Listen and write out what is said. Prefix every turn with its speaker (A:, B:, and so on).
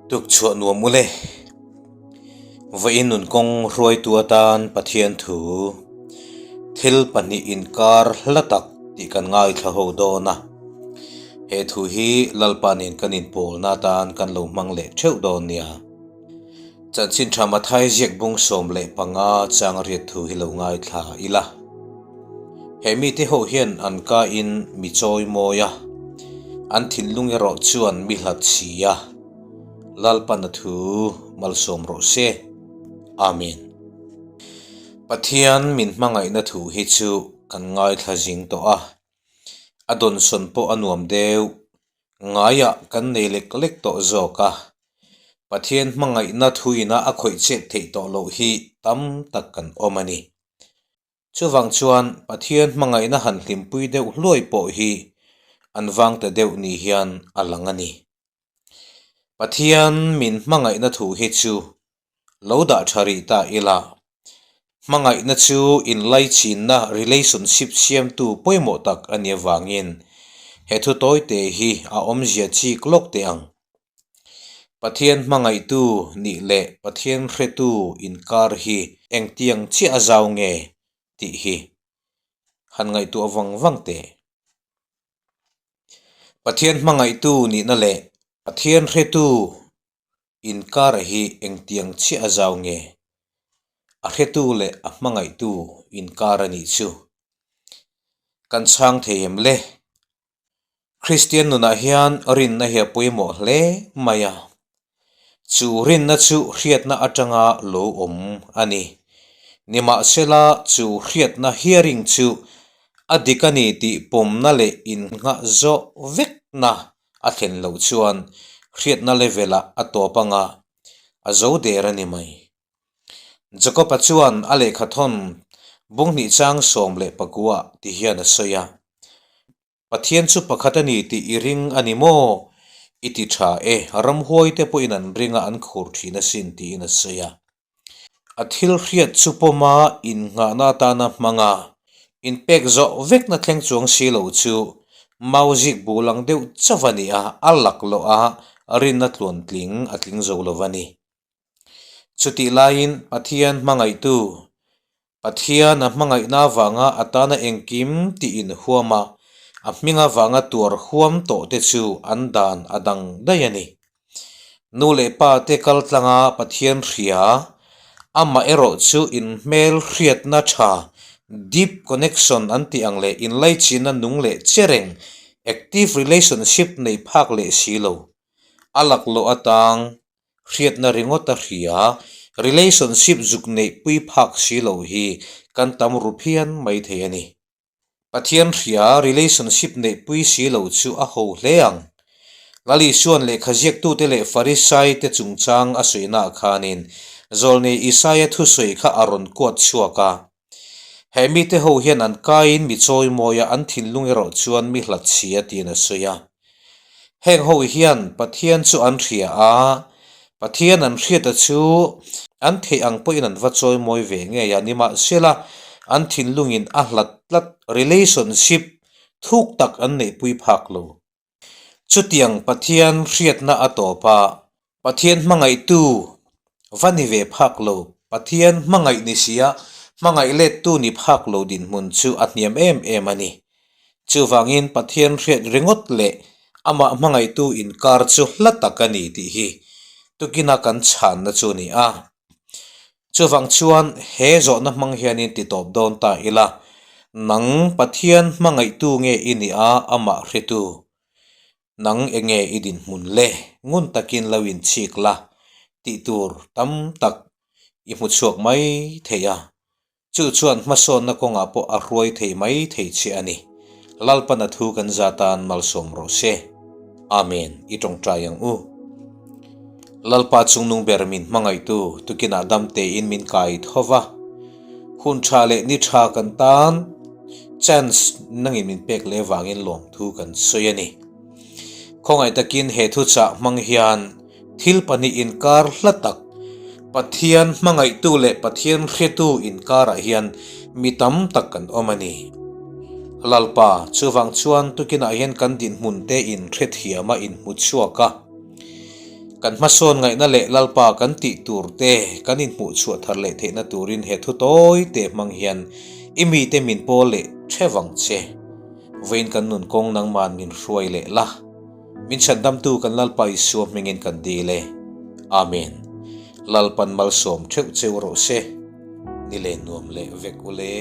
A: Tukchhuah nuam ule. Vawiin nun kawng hruaitu atan Pathian thu thil pahnih inkar hla tak tih kan ngaithla ho dawn a. He thu hi Lalpa nen kan inpawlna atan kan lo hmang leh theuh dawn nia. Chanchin tha Mathai ziak bung 15 chang riat thu hi lo ngaithla ila. He mite ho hian an ka in mi chawi mawi a, an thinlung erawh chuan mi hlat si a. Lalpan a thu malsawm rawh se. Amen. Pathian min hmangaihna thu hi chu kan ngaithla zing tawh a, a dawnsawn pawh a nuam deuh. Ngaiah kan nei lek lek tawh zawk a, Pathian hmangaihna thuina a khawih chet theih tawh loh hi tam tak kan awm a ni. Chuvang chuan Pathian hmangaihna han hlimpui deuh hluai pawh hi an vang ta deuh ni hian a lang a ni. Pathian min hmangaihna thu hi chu lo dah tha rih ta ila, hmangaihna chu inlaichinna relationship siamtu pawimawh tak a nih avangin he thu tawite hi a awmzia chik lawk teh ang. Pathian hmangaihtu nih leh Pathian hretu inkar hi engtiang chiah a zau nge tih hi han ngaihtuah vang vang teh. Pathian hmangaihtu nihna leh Pathian hretu inkar hi engtiang chiah a zau nge? A hretu leh a hmangaihtu inkar a nih chu kan chhang thei em le? Kristian nunah hian rinna hi a pawimawh hle mai a, chu rinna chu hriatna atanga lo awm a ni. Nimahsela chu hriatna hearing chu a dik a ni tih pawmna leh innghah zawh vekna a thlen loh chuan hriatna level-ah a tawp anga a zo der a ni mai. Jakob-a chuan a lehkhathawn bunghnih chang 19 ti hian a sawi a, Pathian chu pakhat a ni tih i ring a ni maw? I ti tha e, ramhuaite pawhin an ring a an khur thin asin tiin a sawi a. A thil hriat chu pawma innghahna atana hmang a, inpek zawh vekna thleng chuang si lo chu mauzik bul ang deuh chauh a ni a, a laklawh a, rinna tluantling a tling zo lo a ni. Chutih laiin Pathian hmangaihtu, Pathian a hmangaihna avanga a tana engkim tih inhuam a, a hming avanga tuar huam tawh te chu an dan a dang daih a ni. Nu leh pa te kal tlanga Pathian hria, amah erawh chu inhmel hriatna tha, deep connection an tih ang leh inlaichinna nung leh che reng, active relationship nei phak leh si lo, a laklawh atang Hriatna ringawt a hria, relationship zuk neih pui phak si lo hi kan tam ru phian mai thei a ni. Pathian hria, relationship neih pui si lo chu a ho hle ang. Lali Isuan lehkha ziaktute leh Farisai te chungchang a sawinaah khanin Zawlnei Isaia thusawi kha a rawn kuat chhuak a. He mite ho hian an kaiin mi chawimawi a, an thinlung erawh chuan mi hlat si a tiin a sawi a. Heng ho hian Pathian chu an hria a, Pathian an hriata chu an theih ang pawhin an va chawimawi ve ngei a, nimahsela an thinlungin a hlat tlat relationship thuk tak an neihpui phak lo. Chutiang Pathian hriatna a tawp a, Pathian hmangaihtu va ni ve phak lo, Pathian hmangaih ni sia hmangaih lettu ni phak lo dinhmun chu a hniam em em a ni. Chuvangin Pathian hriat ringawt leh amah hmangaihtu inkar chu hla tak a ni tih hi tukina kan chhanna chu a ni a. Chuvang chuan he zawhna hmang hianin ti tawp dawn ta ila, nang Pathian hmangaihtu nge i nih a amah hretu? Nang enge i dinhmun le ngun takin lo inchhik la tih tur tam tak i hmu chhuak mai thei a, chu chuan hmasawnna kawngah pawh a hruai thei mai thei che a ni. Lalpana thu kan za tan malsawm rawh se. Amen i tawngtai ang u. Lalpa chungnung ber min hmangaihtu tukinah dam tein min kai tho va, hun tha leh ni tha kan tan chance nangin min pek leh vangin lawmthu kan sawi a ni. Khawngaih takin he thuchah hmang hian thil pahnih inkar hla tak, Pathian hmangaihtu leh Pathian hretu inkarah hian mi tam tak kan awm a ni. Lalpa, chuvang chuan tukinah hian kan dinhmun te inhrethiam a inhmu chhuak a. Kan hmasawn ngaihna leh Lalpa kan tih tur te kan inhmuh chhuah thar leh theihna turin he thu tawi te hmang hian i mite min pawl leh theuh ang che. Vawiin kan nun kawng nangman min hruai leh la. Min chhandamtu kan Lalpa Isua hmingin kan dil e. Amen. Lalpan malsawm theuh cheu rawh se. Ni leh nuam leh vek u le.